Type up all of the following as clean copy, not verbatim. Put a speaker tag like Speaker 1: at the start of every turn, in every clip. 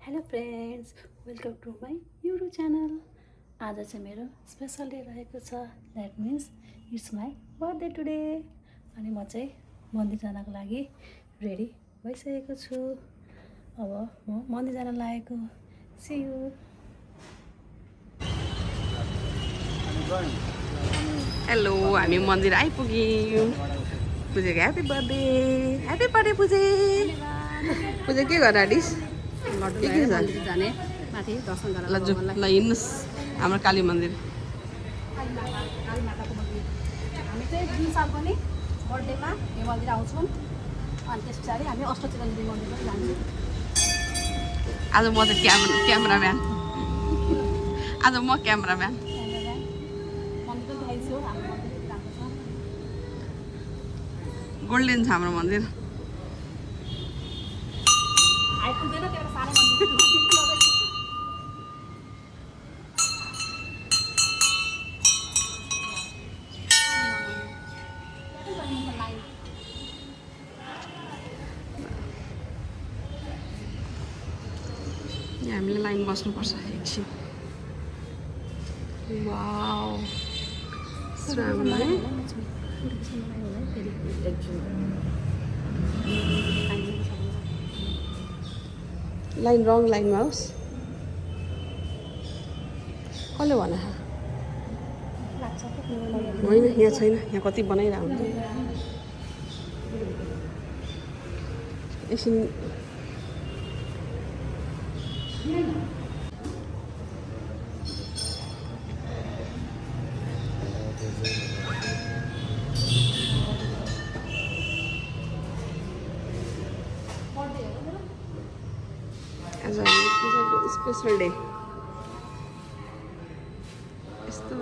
Speaker 1: Hello friends, welcome to my YouTube channel. आज चाहिँ मेरो स्पेसल डे रहेको छ। That means it's my birthday today. अनि म चाहिँ मन्दिर जानको लागि रेडी भइसकेको छु। अब म मन्दिर जान लागेको। C you.
Speaker 2: हेलो, हामी मन्दिर आइपुग्यौँ। पूजाको ह्याप्पी बर्थडे पूजे। पूजा के गर आडिस? के छ?
Speaker 1: जाने माथि दर्शन गर्न
Speaker 2: ल हिँड्नुहोस् हाम्रो काली मन्दिर।
Speaker 1: काली माताको मन्दिर। हामी चाहिँ 3 साल पनि बर्थडेमा यो मन्दिर आउँछौँ। अनि त्यस पछाडि हामी अष्टचिरञ्जीवी मन्दिर पनि जान्छौँ।
Speaker 2: आज म चाहिँ क्यामराम्यान। आज म क्यामराम्यान।
Speaker 1: मन्दिर पनि देखाइदिन्छु। हाम्रो मन्दिर यति राम्रो छ।
Speaker 2: गोल्डेन छ हाम्रो मन्दिर।
Speaker 1: आइपुग्दैन त्यो सानो मन्दिर।
Speaker 2: यहाँ हामीले लाइन बस्नुपर्छ एकछिन। वाउ, लाइन रङ लाइनमा होस्। कसले भने? होइन, यहाँ छैन। यहाँ कति बनाइरहेको हुन्छ। एकछिन आज हामी पूजाको स्पेसल डे। यस्तो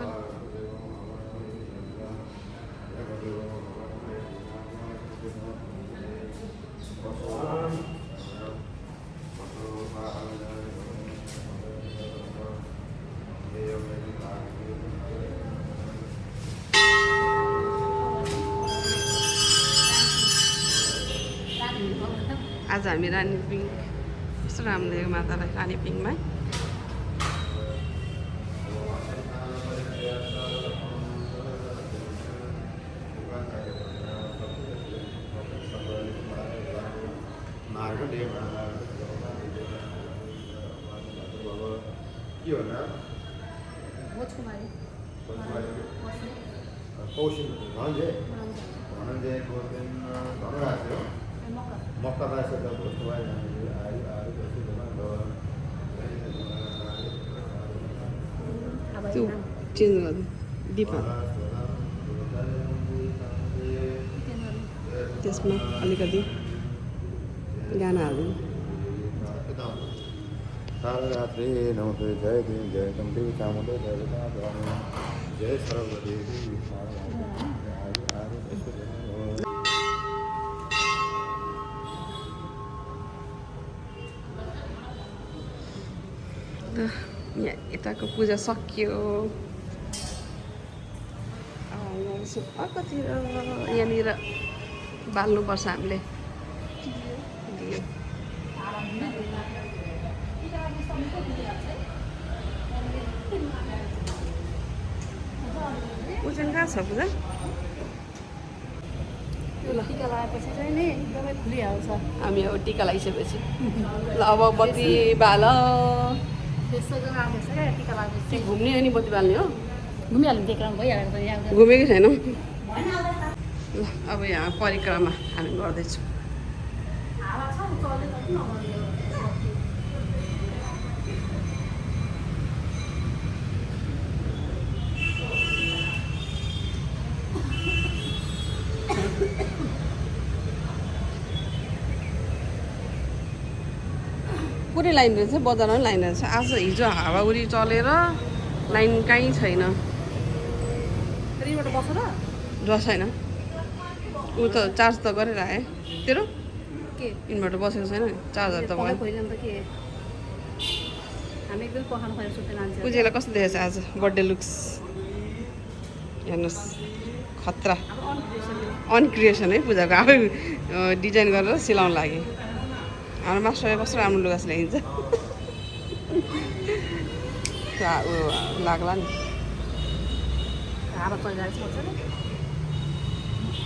Speaker 2: आज हामी रानी पिङ्क यस्तो राम्रो देखेको मातालाई रानी पिङ्कमा। त्यो चेन्ज गर्नु डिपमा। त्यसमा अलिकति गाना हाल्नु।
Speaker 3: कालरात्रि नमस्ते जय देवी जय कम्पी चामुण्डे जय जय सरस्वती
Speaker 2: यहाँ यताको पूजा सकियो। अर्कोतिर यहाँनिर बाल्नुपर्छ हामीले। पूजा कहाँ छ पूजा?
Speaker 1: टिका लगाएपछि चाहिँ नि एकदमै खुलिहाल्छ।
Speaker 2: हामी अब टिका लगाइसकेपछि ल अब बत्ती बाल।
Speaker 1: त्यस्तो जग्गा आउँदैछ क्या टिका लगाएपछि।
Speaker 2: घुम्ने अनि बत्ती बाल्ने हो।
Speaker 1: घुमिहाल्नु त्यही क्रम भइहालेको छ यहाँ।
Speaker 2: घुमेकै छैनौँ। ल अब यहाँ परिक्रमा हामी गर्दैछौँ।
Speaker 1: हावा छ चलेको
Speaker 2: पुरै लाइन रहेछ, बजारमा लाइन रहेछ। आज हिजो हावाहुरी चलेर लाइन कहीँ छैन।
Speaker 1: रिमोट बसेर
Speaker 2: छैन। ऊ त चार्ज त गरेर आएँ। तेरो
Speaker 1: के
Speaker 2: इन्भर्टर बसेको छैन, चार्जर त भयो।
Speaker 1: खोइरहनु त के हामी एकदम पखान खोएर सुत्दै लान्छ।
Speaker 2: पूजालाई कस्तो देखेछ आज बर्थडे लुक्स? हेर्नुहोस्, खतरा अनक्रिएसन है पूजाको। आफै डिजाइन गरेर सिलाउनु लागि। हाम्रो मास्टरले कस्तो राम्रो लुगा सिलाइदिन्छ। लाग्ला नि
Speaker 1: हावा चलिरहेको छ नि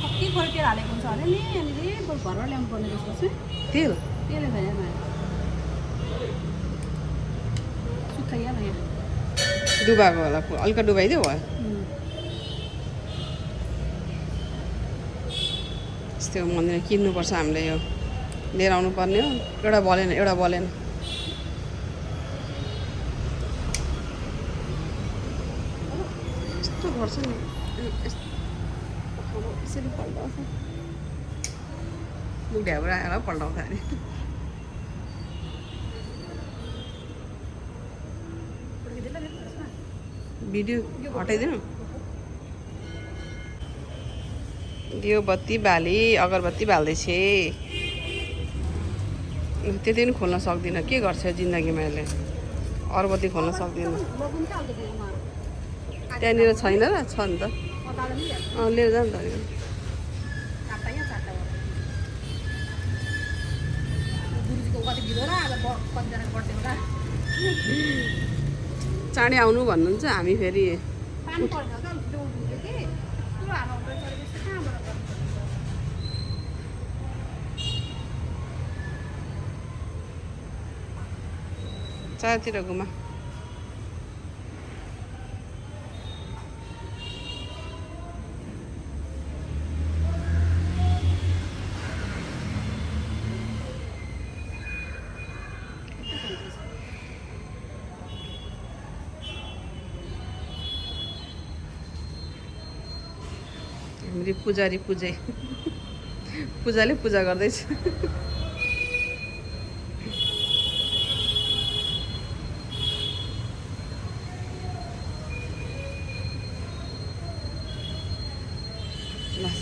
Speaker 1: कति थोरै तेल हालेको हुन्छ अरे नि यहाँनिर बरु घरमा ल्याउनु पर्ने जस्तो चाहिँ
Speaker 2: तेल
Speaker 1: तेलै छैन यहाँ सुक्खा यहाँ यहाँ
Speaker 2: डुबाएको होला हल्का डुबाइदियो भयो यस्तो मन्दिर किन्नुपर्छ हामीले यो लिएर आउनु पर्ने हो एउटा बलेन यस्तो गर्छ नि यसरी पल्टाउँछ मुख ढ्याउरा आएर पल्टाउँछ अरे भिडियो हटाइदिनु दियो बत्ती बाली अगरबत्ती बाल्दैछ त्यति पनि खोल्न सक्दिनँ के गर्छ जिन्दगीमा यसले अगरबत्ती खोल्न सक्दिनँ त्यहाँनिर छैन र छ नि त लिएर जा नि त चाँडै आउनु भन्नुहुन्छ हामी फेरि चारतिर घुमा हाम्रो पुजारी पूजाले पूजा गर्दैछ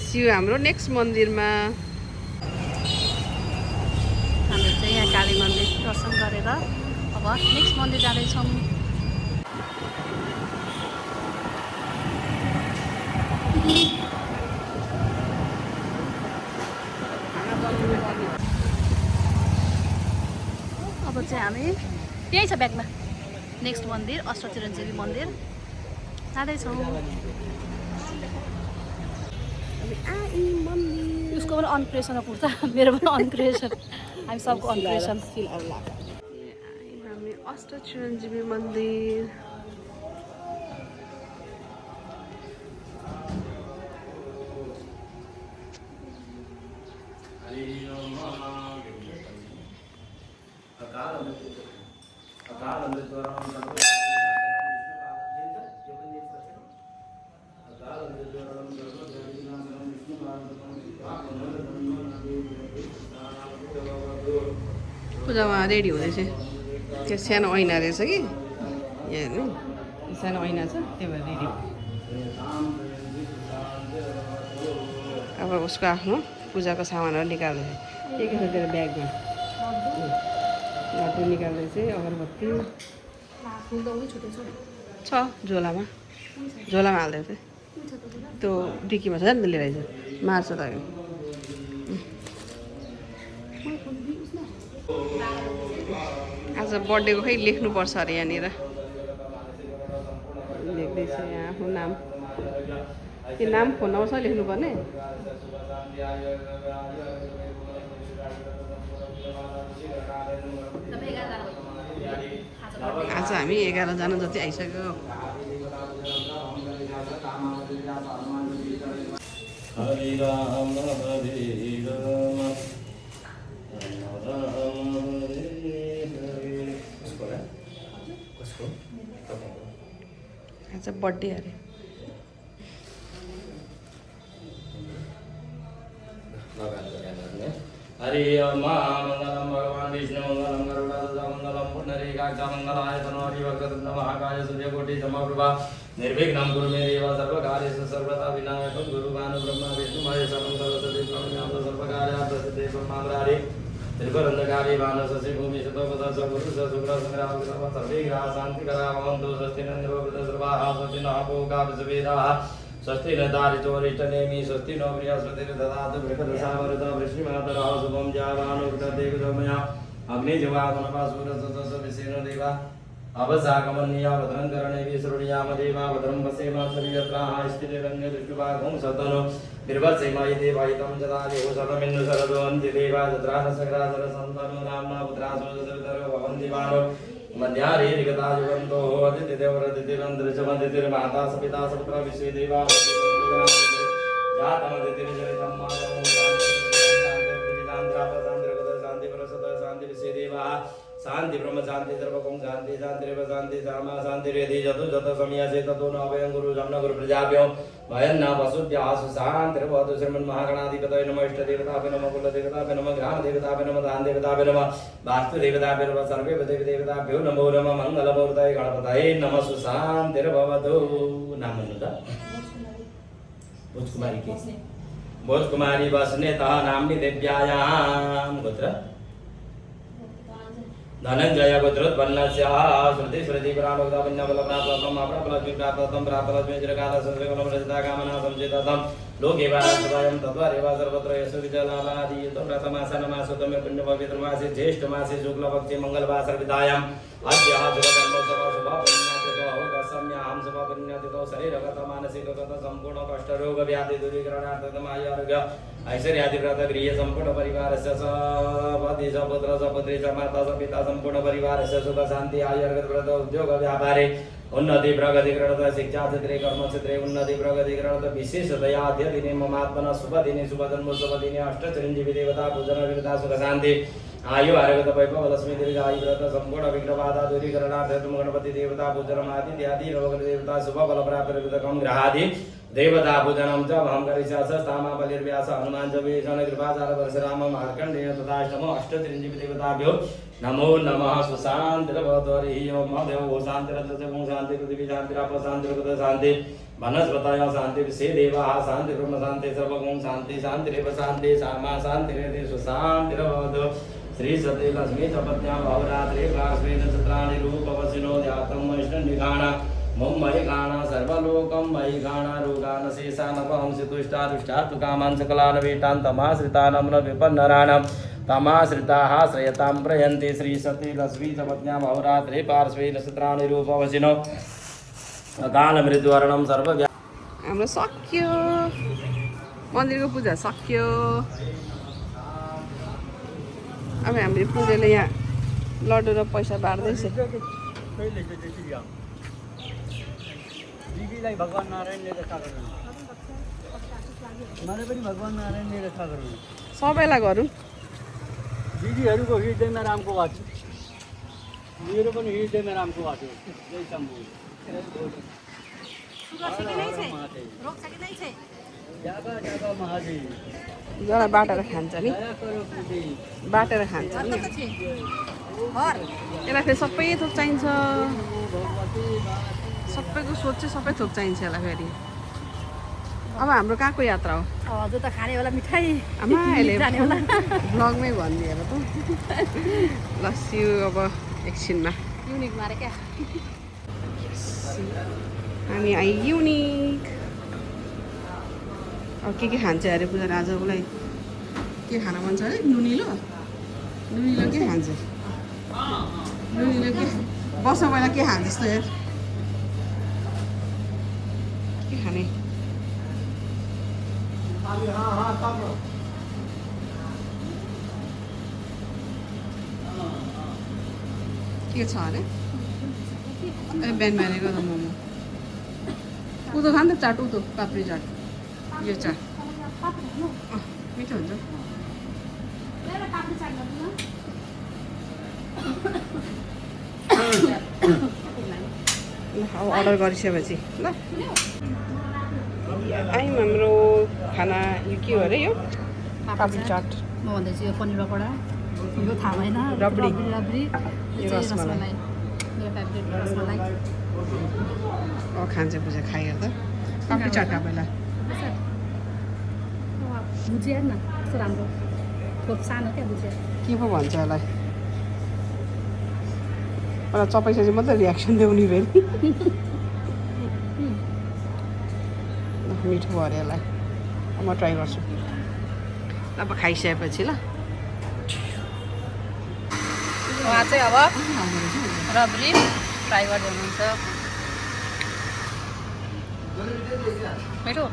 Speaker 2: सियो हाम्रो नेक्स्ट मन्दिरमा
Speaker 1: हामी चाहिँ यहाँ काली मन्दिर दर्शन गरेर अब नेक्स्ट मन्दिर जाँदैछौँ अब चाहिँ हामी त्यही छ ब्यागमा नेक्स्ट मन्दिर अष्टचिरञ्जीवी मन्दिर जाँदैछौँ उसको पनि अनप्रेसन पुग्छ मेरो पनि अनप्रेसन हामी सबको अनप्रेसन
Speaker 2: हामी अष्टचिरञ्जीवी मन्दिर पूजामा रेडी हुँदैछ त्यो सानो ऐना रहेछ कि यहाँ हेर्नु सानो ऐना छ त्यही भएर रेडी अब उसको आफ्नो पूजाको सामानहरू निकाल्दैछ के छ तेरो ब्यागमा लड्डु निकाल्दैछ अगरबत्ती छ झोलामा हाल्दै थियो त्यो डिक्कीमा छ नि त लिएर आइज मार्छ त आज बर्थडेको खै लेख्नुपर्छ अरे यहाँनिर लेख्दैछ यहाँ आफ्नो नाम त्यो नाम फोन नम्बर सब लेख्नुपर्ने आज हामी 11 जना जति आइसक्यो
Speaker 3: हरि राम हरे राम
Speaker 2: आज बर्थडे अरे
Speaker 3: हरि ओम मंगलम भगवान विष्णु मंगलम गरुड़ध्वज मंगलम पुंडरीकाक्ष मंगलाय तनो हरिभक्तवृंद महाकाय सूर्यकोटि समप्रभा निर्विघ्नं कुरु मे देव सर्वकार्येषु सर्वदा विनायकं गुरुभानु ब्रह्मा विष्णु महेशं सरस्वती प्रणम्यां सर्वकार्यार्थं सिद्धे ब्रह्माग्रारे त्रिपुरंधकारी भानुसि भूमि शतोपदा सगुरु शुक्र संग्राम सर्वे ग्रह शांतिकरा भवन्तु स्वस्ति नन्दो वृद्धश्रवाः स्वस्ति नः पूगा विश्ववेदाः स्वस्ति न दारिचोरिष्टनेमि स्वस्ति नो बृहस्पतिर्दधातु बृहदशावरत वृष्टिमातरः शुभं जावानुग्रदेवमया अग्निजवागुणपासूरसविषेणो देवा अवसागमन्या भद्रं करणे विसृणीयाम देवा भद्रं पश्येम शरीरत्राः स्थितिरन्य दृष्टिभागं सतनो निर्वत्सेमायि देवायितं जदादेव शतमिन्नु शरदोऽन्ति देवा तत्रासक्रासर सन्तनो नाम्ना पुत्रासो जतवितरो भवन्ति मानो मध्यारे निगता युवन्तो अदितिदेवरदितिरन्दृशमदितिर्माता सपिता सपुत्र विश्वे देवा जातमदितिर्जनितं मानवं शान्ति परसत शान्ति विश्वे देवा शांति ब्रह्म शांति सर्वकं शांति शांतिरेव शांति सामा शांतिरेधि जतु जत समयसे ततो न अभयं गुरु जन्म गुरु प्रजाभ्यो भयं न वसुभ्यासु शान्तिर्भवतु श्रीमन्महागणाधिपतये नमः इष्टदेवताभ्यो नमः कुलदेवताभ्यो नमः ग्रामदेवताभ्यो नमः दानदेवताभ्यो नमः वास्तुदेवताभ्यो नमः सर्वेभ्यो देवदेवताभ्यो नमो नमः मङ्गलमूर्तये गणपतये नमः सुशान्तिर्भवतु नाम मन्नुता भोजकुमारी के भोजकुमारी वसनेता नाम्नि देव्यायां गोत्र धनंजय पुत्रोत्पन्नस्य श्रुति स्मृति पुराणोक्ता पुण्यबलप्राप्तम् अप्रबललक्ष्मी प्राप्तम् प्राप्तलक्ष्मी चिरकालः सर्वकुलं रचिता कामना संचितम् लोके वासवयं तद्वारेव सर्वत्र यशो विजयलाभादि युतं प्रथमासनमासोत्तमे पुण्यपवित्रमासे ज्येष्ठमासे शुक्लपक्षे मङ्गलवासरविदायाम् अद्यः शुभकर्मोत्सवः शुभपुण्यतिथौ अवगम्याहं शुभपुण्यतिथौ शरीरगत मानसिकगत सम्पूर्ण कष्टरोगव्याधि दूरीकरणार्थम् आयुरारोग्य ऐश्वर्यादिव्रत गृहे सम्पूर्ण परिवारस्य सपति सपुत्र सपुत्री च माता च पिता सम्पूर्ण परिवारस्य सुख शान्ति आयुर्व्रत उद्योग व्यापारे उन्नति प्रगति करणत शिक्षा क्षेत्रे कर्म क्षेत्रे उन्नति प्रगति करणत विशेषतया अद्य दिने ममात्मना शुभ दिने शुभ जन्म शुभ दिने अष्ट चिरंजीवी देवता पूजन विविधता सुख शांति आयु आरोग्य वैभव लक्ष्मी दीर्घ आयु व्रत संपूर्ण विघ्न बाधा दूरीकरणार्थम गणपति देवता पूजनम आदि आदि नवग्रह देवता शुभ फल प्राप्त विदकम ग्रहादि देवता पूजनम च अहं करिष्यामि बलिर्व्यास हनुमान च विष्णु कृपाचार परशुराम मार्कण्डेय तथाष्टमो अष्ट चिरंजीवी देवताभ्यो नमो नमः सुशान्तिर्भवतु हरिः ओम् देवो शान्तिरत्रचमो शान्ति पृथिवी शान्तिराप शान्तिर्भूत शान्ति वनस्पतय शान्ति विश्वे देवाः शान्ति ब्रह्म शान्ति सर्वगुण शान्ति शान्तिरेव शान्ति सामा शान्तिरेति सुशान्तिर्भवतु श्री सती लक्ष्मी चपत्यां भवरात्रि प्रास्मेन चित्राणि रूपवसिनो ध्यातं वैष्णनिघाण मुम्बई गाना सर्वलोकं मयि गाना रोगान शेषानपहंसि तुष्टारुष्टात् कामान् सकलान् वीटान् तमाश्रितानं न विपन्नराणां तमाश्रिताः श्रयतां प्रयन्ति श्री सती लक्ष्मी चपत्यां भवरात्रि पार्श्वे नक्षत्राणि रूपवसिनो अकाल मृत्युवर्णं सर्वव्या
Speaker 2: हाम्रो सक्यो मन्दिरको पूजा सक्यो अब हामीले पूजाले यहाँ लड्डु र पैसा बाँड्दैछ
Speaker 4: दिदीलाई भगवान नारायणले रक्षा गर्नु मलाई पनि भगवान नारायणले रक्षा गर्नु
Speaker 2: सबैलाई गरौँ
Speaker 4: दिदीहरूको हृदयमा रामको वास मेरो पनि हृदयमा रामको वास हो जय शम्भु जागा महादेव
Speaker 2: जरा बाटेर खान्छ नि बाटेर खान्छ नि यसलाई फेरि सबै थोक चाहिन्छ सबैको सोच चाहिँ सबै थोक चाहिन्छ यसलाई फेरि अब हाम्रो कहाँको यात्रा हो
Speaker 1: हजुर त खाने होला मिठाई
Speaker 2: आमा अहिले
Speaker 1: जाने होला
Speaker 2: ब्लगमै भनिदिएर त लस्सी अब एकछिनमा
Speaker 1: युनिक मारे क्या
Speaker 2: हामी आइ युनिक अब के खान्छ अरे पूजा आजकोलाई के खान मन छ अरे नुनिलो के खान्छ नुनिलो के वर्ष पहिला के खान्छ जस्तो यार के खाने के छ अरे ए बिहान बिहानै त मोमो उतो खान्छ चाट उतो पापडी चाट यो चाट मिठो हुन्छ अब अर्डर गरिसकेपछि ल आयौँ हाम्रो खाना यो के हो अरे यो पापडी चाट
Speaker 1: म भन्दैछु यो पनिर पकौडा यो थाहा भएन
Speaker 2: रबडी।
Speaker 1: रबडी
Speaker 2: यो रसमलाई।
Speaker 1: मेरो फेभरेट रसमलाई
Speaker 2: अब खान्छ पूजा खाएर त पापडी चाट पहिला
Speaker 1: भुजिया न कस्तो राम्रो थोक सानो क्या भुजिया
Speaker 2: के पो भन्छ यसलाई पहिला चपाइसकेपछि मात्रै रियाक्सन देउने फेरि मिठो भयो अरे यसलाई म ट्राई गर्छु अब खाइसकेपछि ल उहाँ चाहिँ अब रबरी फ्राई गर्दै हुनुहुन्छ मिठो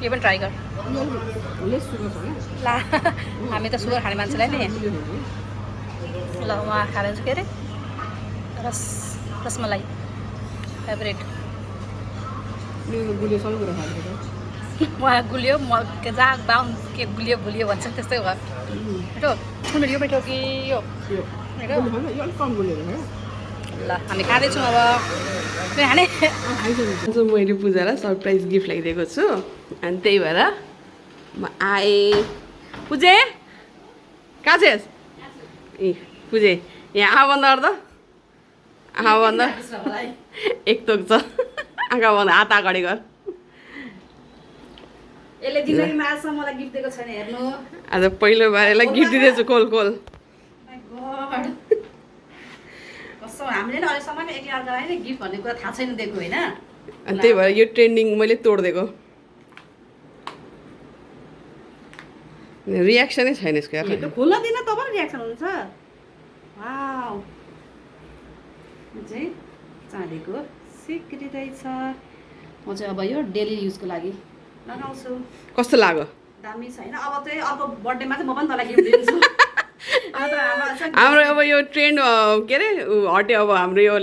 Speaker 2: यो पनि ट्राई गर ला हामी त सुगर खाने मान्छेलाई नि ल उहाँ खानुहुन्छ के अरे रसमलाई फेभरेट उहाँ गुलियो म जहाँ बाहुन के गुलियो भुलियो भन्छ त्यस्तै भयो मिठो यो मिठो कि यो मिठो ल हामी खाँदैछौँ अब खाने मैले पूजालाई सरप्राइज गिफ्ट ल्याइदिएको छु अनि त्यही भएर म आएँ पूजे कहाँ छस् ए पूजे यहाँ आँखा बन्द गर्दा आँखा बन्द एक तोक छ आँखा बन्द हात अगाडि गर यसले जिन्दगीमा आजसम्म मलाई गिफ्ट दिएको छैन हेर्नु आज पहिलो बार यसलाई गिफ्ट दिँदैछु कोल कोल हामीले नि अहिलेसम्म एक अर्कालाई नै गिफ्ट भन्ने कुरा थाहा छैन दिएको होइन अनि त्यही भएर यो ट्रेन्डिङ मैले तोडिदिएको रियाक्सनै छैन यसको खोल्न दिन तब रियाक्सन हुन्छ वाउ चाहिँ चाँदीको सिक्री रहेछ म चाहिँ अब यो डेली युजको लागि लगाउँछु कस्तो लाग्यो दामी छैन अब चाहिँ अर्को बर्थडेमा चाहिँ म पनि तँलाई गिफ्ट दिन्छु हाम्रो अब यो ट्रेन्ड के अरे हट्यो अब हाम्रो यो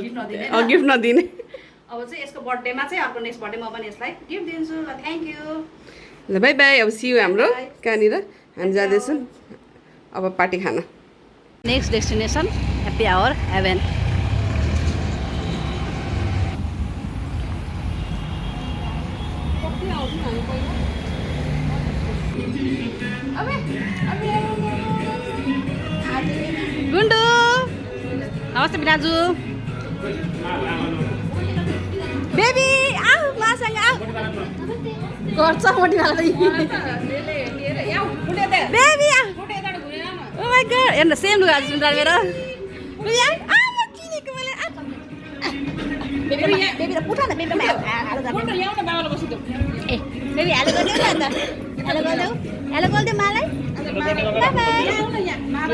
Speaker 2: गिफ्ट नदिने अब चाहिँ यसको बर्थडेमा चाहिँ अर्को नेक्स्ट बर्थडे म पनि यसलाई गिफ्ट दिन्छु ल थ्याङ्क यू ल बाई बाई अब सियु हाम्रो कहाँनिर हामी जाँदैछौँ अब पार्टी खान next destination happy hour heaven गुन्डु नमस्ते बिराजु बेबी आऊ मासँग आऊ गर्छ मोटीवाला बेबी आ ओ माय गॉड हेर्न सेम लुगा सुन्दर मेरो बेबी आ म चिनेको मैले बेबी त पुठा न बेबी हालो जा फोटो ल्याउन बाबाले बस्छु ए बेबी हालो गर्दिउ न त हालो गर्दिउ मलाई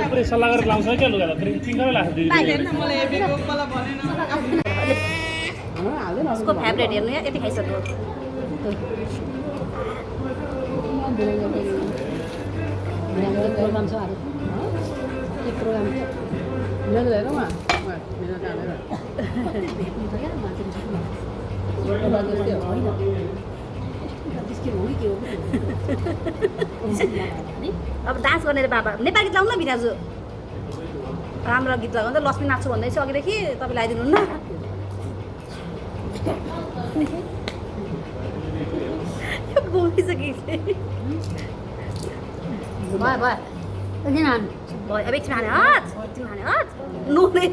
Speaker 4: पुरै सल्लाह गरेर लाउँछ के लुगा त फिङ्गरै लाग्छ दिदी
Speaker 2: उसको फेभरेट हेर्नु यहाँ यति खाइसक्यो प्रोग्राम छ अरे के प्रोग्राम छ मेरो हेरौँ अब डान्स गर्ने बाबा नेपाली गीत लाउनु न बिराजु राम्रो गीत लगाउँदा लक्ष्मी नाच्छु भन्दैछु अघिदेखि तपाईँले आइदिनु न भयो अब एकछिन खाने हत नुने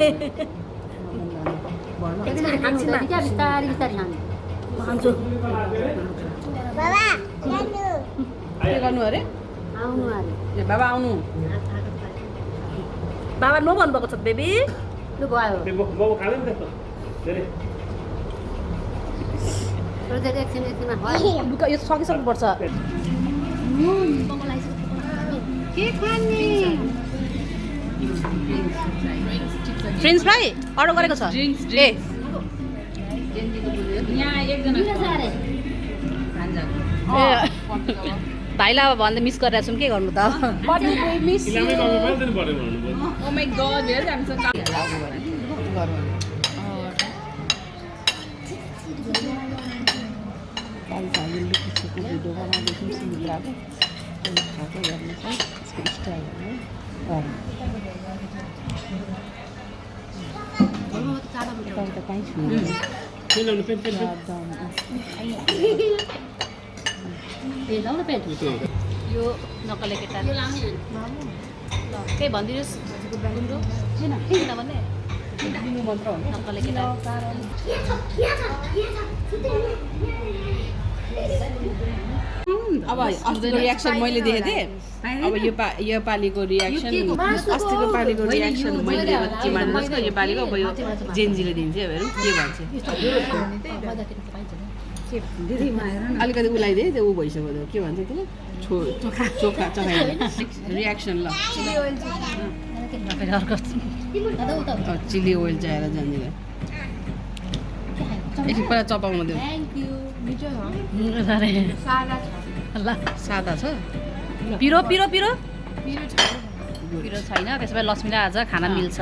Speaker 2: खान्छु के गर्नु अरे आउनु अरे बाबा आउनु बाबा नो भन्नुभएको छ बेबी लु भयो
Speaker 4: बाबु खाँदैन त्यस्तो धेरै
Speaker 2: यो सकिसक्नुपर्छ के खाने फ्रेन्च फ्राई अर्डर गरेको छ ए भाइलाई अब भन्दा मिस गरिरहेको छौँ के गर्नु त यो नक्कले केटा केही भनिदिनुहोस् नक्कले केटा अब अस्तिको रियाक्सन मैले देखेको थिएँ अब यो पालिको रियाक्सन अस्तिको पालिको रियाक्सन मैले दिएको के मान्नुहोस् न यो पालिको अब यो जेन्जीले दिन्छ अब हेरौँ के भन्छ अलिकति उलाइदिए त्यो ऊ भइसक्यो के भन्छ त्यसले चोखा चखाइ रियाक्सन ल चिल्ली ओइल चाहिएर जाँदिर एकछिन पहिला चपाउन दिउँ
Speaker 1: ल
Speaker 2: सादा छ
Speaker 1: पिरो पिरो पिरो पिरो छैन त्यसो भए लक्ष्मीलाई आज खाना मिल्छ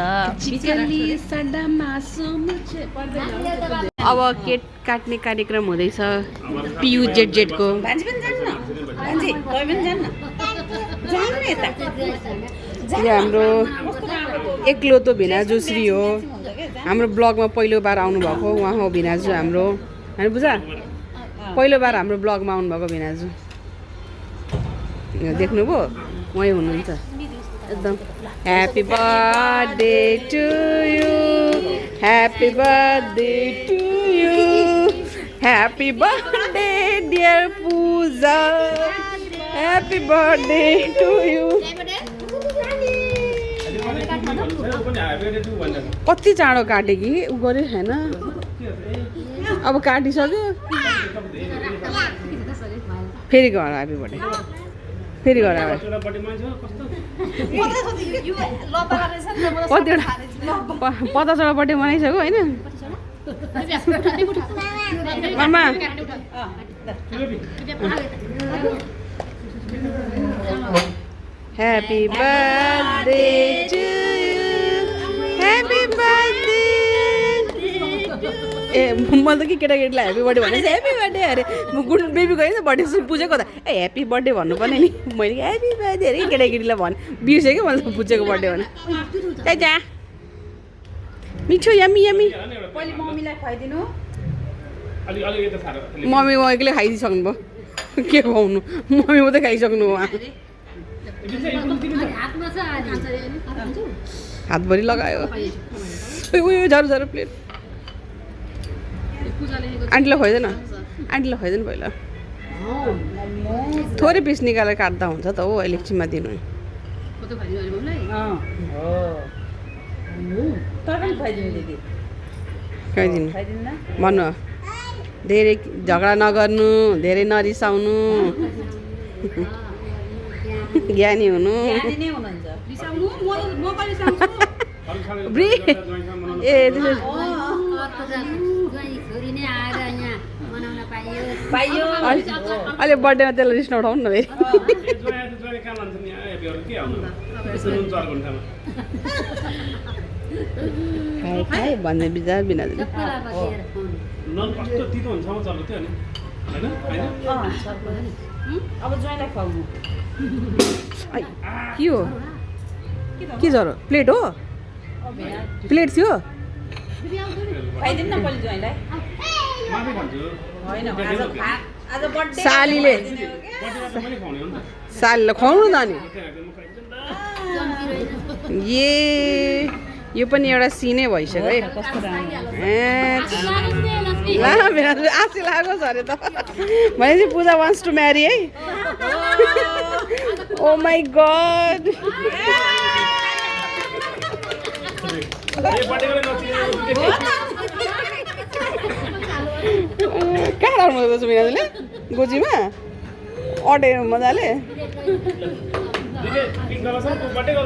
Speaker 2: अब केक काट्ने कार्यक्रम हुँदैछ पियु जेडको यो हाम्रो एकलोतो भिनाजुश्री हो हाम्रो ब्लगमा पहिलो बार आउनुभएको उहाँ हो भिनाजु हाम्रो होइन बुझा पहिलो बार हाम्रो ब्लगमा आउनुभएको भिनाजु देख्नुभयो उहाँ हुनुहुन्छ एकदम happy birthday to you happy birthday to you happy birthday dear Pooja happy birthday to you कति चाँडो काट्यो कि उ गऱ्यो होइन अब काटिसक्यो फेरि घर ह्याप्पी बर्थडे फेरि घर कतिवटा 50वटा बर्थडे मनाइसक्यो होइन मामा happy birthday to happy birthday ए मैले त के केटाकेटीलाई ह्याप्पी बर्थडे भनेको ह्याप्पी बर्थडे अरे म गुड बेबीको होइन बर्थडे पुजेको त ए ह्याप्पी बर्थडे भन्नुपर्ने नि मैले ह्याप्पी बर्थडे अरे केटाकेटीलाई बिर्सेँ कि मैले पुजेको बर्थडे भने त्यही त्यहाँ मिठो यमी यमी
Speaker 1: मम्मीलाई खुवाइदिनु
Speaker 2: मम्मी एक्लै खाइदिइसक्नु भयो के खुवाउनु मम्मी मात्रै खाइसक्नु उहाँ हातभरि लगायो उयो झरो झरो प्लेट आन्टीलाई खुवाइदेन आन्टीलाई खुवाइदेन पहिला थोरै पिस निकालेर काट्दा हुन्छ त हो इलेक्ट्रीमा दिनु खुवाइदिनु भन्नु धेरै झगडा नगर्नु धेरै नरिसाउनु ज्ञानी हुनु ए अहिले बर्थडेमा त्यसलाई रिस नउठाउनु न फेरि खाए खाए भन्ने विचार बिना के हो के जरो प्लेट हो प्लेट थियो सालीले सालीलाई खुवाउनु न नि यो पनि एउटा सिनै भइसक्यो है ला मेरो आशी लागोस् अरे त भनेपछि पूजा वान्ट्स टु म्यारी है ओ माई गड कहाँ राख्नु पर्छ मिनाजुले गोजीमा अटे मजाले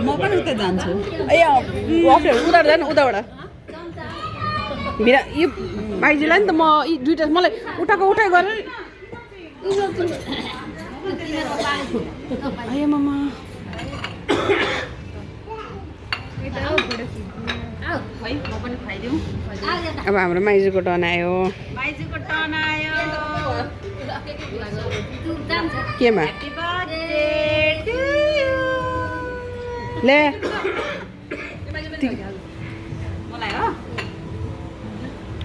Speaker 1: म पनि उता जान्छु
Speaker 2: ए उताबाट जानु उताबाट मिरा यो भाइजीलाई नि त म यी दुइटा मलाई उठाएको उठाइ गरेर आयो मामा अब हाम्रो माइजूको टर्न आयो केमा ले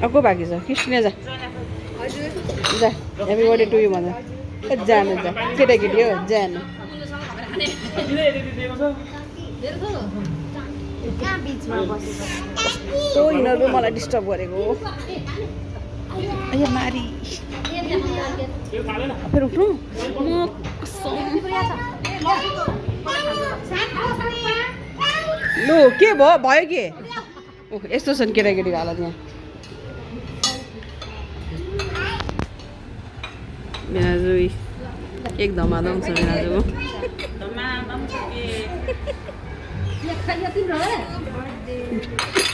Speaker 2: अब को बाँकी छ कृष्ण जा जा ह्याप्पी बर्थडे टु यु भन्दा जानु जा केटाकेटी हो जानु कस्तो यिनीहरू मलाई डिस्टर्ब गरेको मारी फेरि उठ्नु लु के भयो के ओह यस्तो छन् केटाकेटीको हालत यहाँ मिनाजु एक धमाधम छ मिनाजुको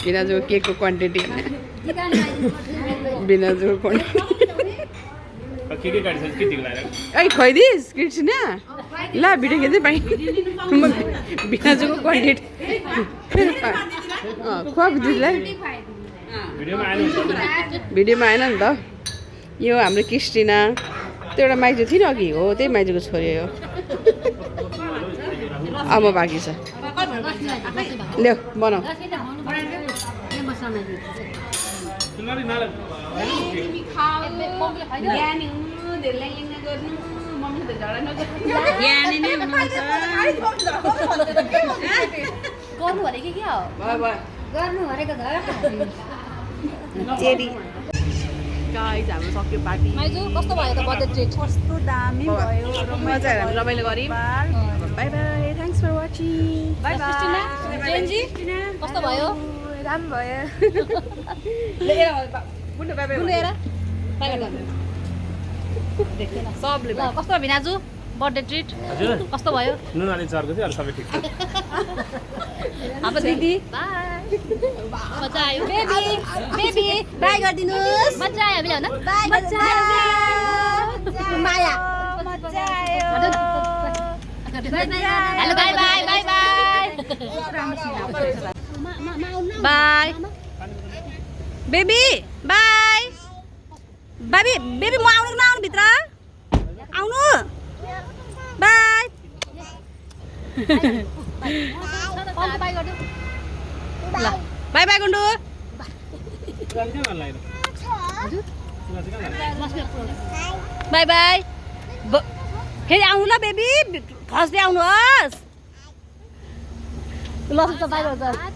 Speaker 2: बिनाजुको केकको क्वान्टिटी बिनाजुको क्वान्टिटी ऐ खुवाइदिस् कृष्ण ल भिडियो खिच्दै पाइ बिनाजुको क्वान्टिटी खुवाएको दिदीलाई भिडियोमा आएन नि त यो हाम्रो क्रिस्टिना त्यो एउटा माइजू थियो नि अघि हो त्यही माइजूको छोरी हो अब बाँकी छ ल्याऊ बनाऊ
Speaker 1: गर्नु भनेको के हो गर्नु भनेको
Speaker 2: चेरी गाइस हाम्रो सक्यो पार्टी
Speaker 1: माइजू कस्तो भयो त बर्थडे ट्रिट
Speaker 5: कस्तो दामी भयो
Speaker 2: मजा आयो हामी रमाइलो गऱ्यौँ bye bye thanks for watching
Speaker 1: bye bye Gen Z कस्तो भयो
Speaker 5: राम्रो भयो
Speaker 2: बुन्डो बाई बाई
Speaker 1: बुन्डो हेर बाई बाई
Speaker 2: देखेन सबले
Speaker 1: ल कस्तो भयो भिनाजु बर्थडे ट्रिट
Speaker 6: हजुर
Speaker 1: कस्तो भयो
Speaker 6: नुन अलि चर्को थियो अरू सबै ठिक छ
Speaker 1: हाम्रो दिदी मजा आयो बेबी बेबी बाई गरिदिनुहोस् मजा आयो हामीले भन बाई मजा आयो माया
Speaker 5: मजा आयो
Speaker 1: hello bye bye bye bye bye baby bye baby baby म आउनु नआउनु भित्र आउनु बाई बाई बाई गुन्डु बाई बाई फेरि आउनु ल बेबी फर्स्ट डे आउनुहोस् ल बाई